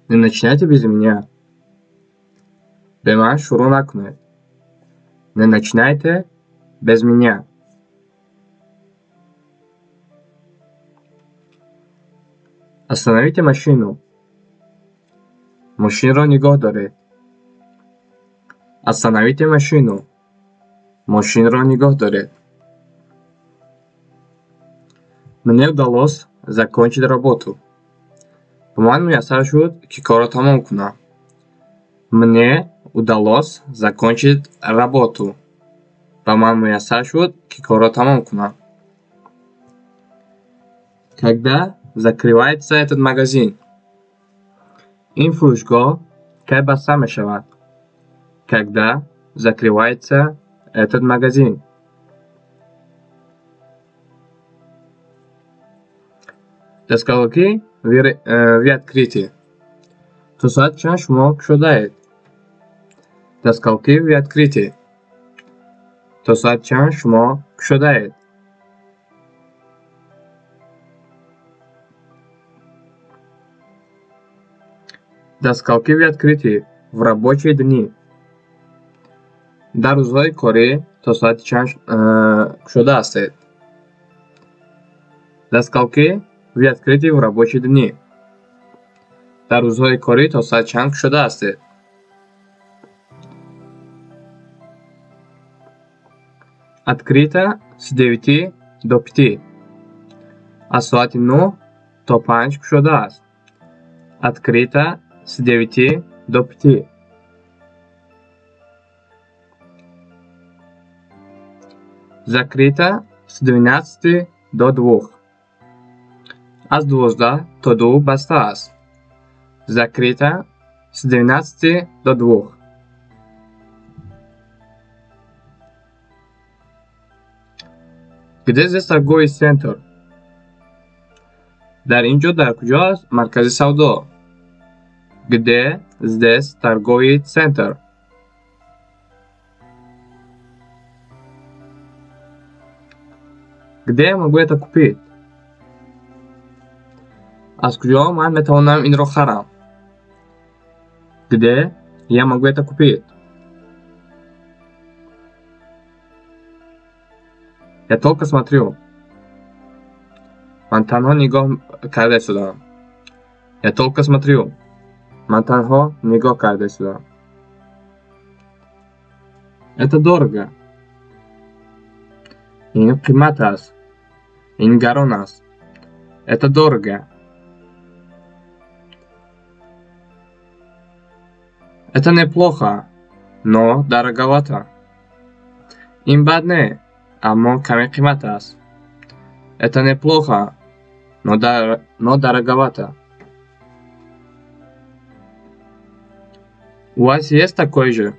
Не начинайте без меня. Бе ман шурӯъ накунед. Не начинайте без меня. Остановите машину. Мошинро нигоҳ доред. Остановите машину. Мошинро нигоҳ доред. Мне удалось закончить работу. Ба ман муяссар шуд, ки корро тамом кунам. Мне удалось закончить работу. Ба ман муяссар шуд, ки корро тамом кунам. Когда закрывается этот магазин? Ин фурӯшгоҳ кай баста мешавад? Когда закрывается этот магазин? До скольки вы открыты? То соати чанд шумо кушодаед? До скольки вы открыты? То соати чанд шумо кушодаед? До скольки вы открыты в рабочие дни? Дар рӯзҳои корӣ то соати чанд кушода ҳастед? До скольки вы открыты в рабочие дни? Дар рӯзҳои корӣ то соати чанд кушода ҳастед? Открыто с 9 до 5. Аз соати 9 то 5 кушода аст. Открыто с 9 до 5. Закрыто с 12 до 2. Аз 12 то 2 баста аст. Закрыто с 12 до 2. Где здесь торговый центр? Дар ин ҷо дар куҷо аст маркази савдо? Где здесь торговый центр? Где я могу это купить? Аз куҷо ман метавонам инро харам? Где я могу это купить? Я только смотрю. Ман танҳо нигоҳ карда истодам. Я только смотрю. Ман танҳо нигоҳ карда истодам. Это дорого. Ин қимат аст. Ин гарон аст. Это дорого. Это неплохо, но дороговато. Ин бад не, аммо каме қимат аст. Это неплохо, но дороговато. У вас есть такой же?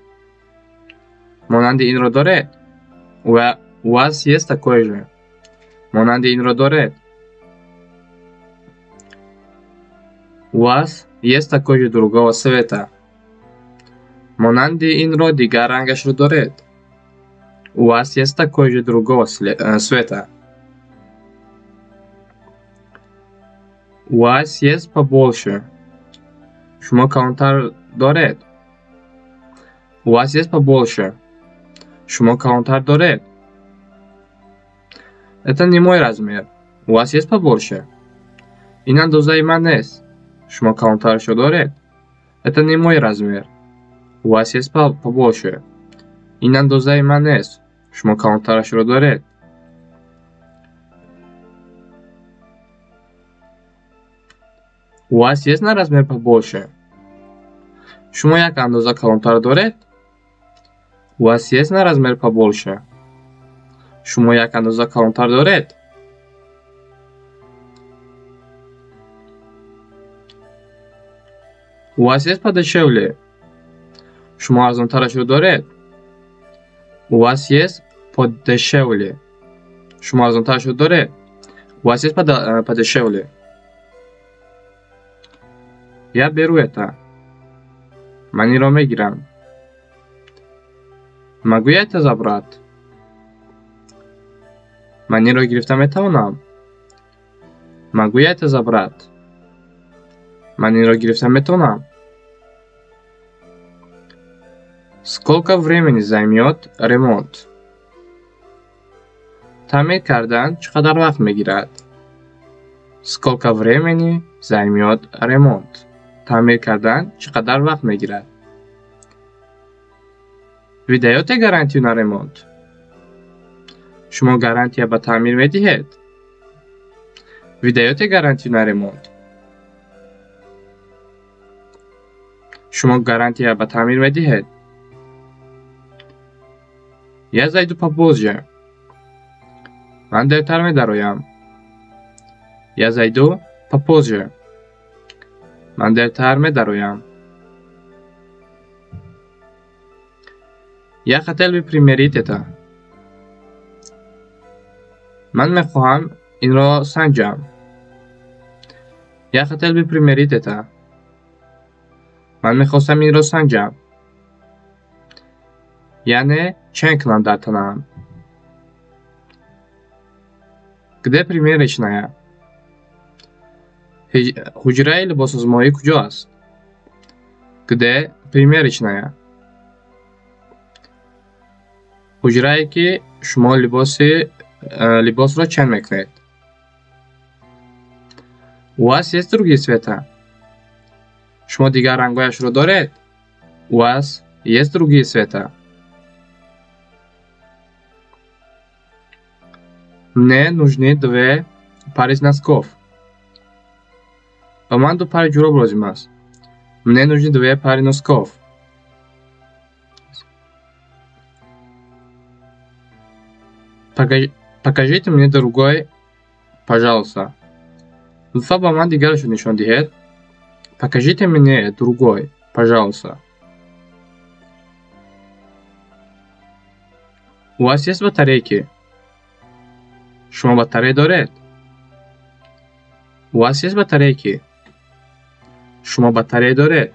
Монанди инро доред? У вас есть такой же? Монанди инро доред? У вас есть такой же другого цвета? Монанди инро дигар рангашро доред? У вас есть такой же другого цвета? У вас есть побольше? Шумо калонтар доред? У вас есть побольше? Шумо калонтар доред? Это не мой размер. У вас есть побольше? Ин андозаи ман нест. Шумо калонтарашро доред? Это не мой размер. У вас есть побольше? Ин андозаи ман нест. Шумо калонтарашро доред? У вас есть на размер побольше? Шумо як андоза калонтар доред? У вас есть на размер побольше? Шумо як андоза калонтар доред? У вас есть подешевле? Шумо арзонтарашро доред? У вас есть подешевле? Шумо арзонтарашро доред? У вас есть подешевле? Я беру это. Ман инро мегирам. Могу я это забрать? Ман инро гирифта метавонам? Могу я это забрать? Ман инро гирифта метавонам? Сколько времени займёт ремонт? Таъмир кардан чӣ қадар вақт мегирад? Сколько времени займёт ремонт? Таъмир кардан чӣ қадар вақт мегирад? Вы даёте гарантию на ремонт? Шумо гарантия ба таъмир медиҳед? Вы даёте гарантию на ремонт? Шумо гарантия ба таъмир медиҳед? Я зайду попозже. Ман дертар медароям. Я зайду попозже. Ман дертар медароям. Я хотел бы примерить это. Ман мехоҳам инро санҷам. Я хотел бы примерить это. Ман мехостам инро санҷам. Яъне чен кунам дар танаам. Где примерочная? Ҳуҷраи либосозмоӣ куҷо аст? Где примерочная? Ҳуҷрае, ки шумо либосро чен мекунед. У вас есть другие цвета? Шумо дигар рангҳояшро доред? У вас есть другие цвета? Мне нужны две пары носков. Ба ман ду пари ҷуроб лозим аст. Мне нужны две пары носков. Покажите мне другой, пожалуйста. Лутфан ба ман дигарашро нишон диҳед. Покажите мне другой, пожалуйста. У вас есть батарейки? Шумо батарея доред? У вас есть батарейки? Шумо батарея доред?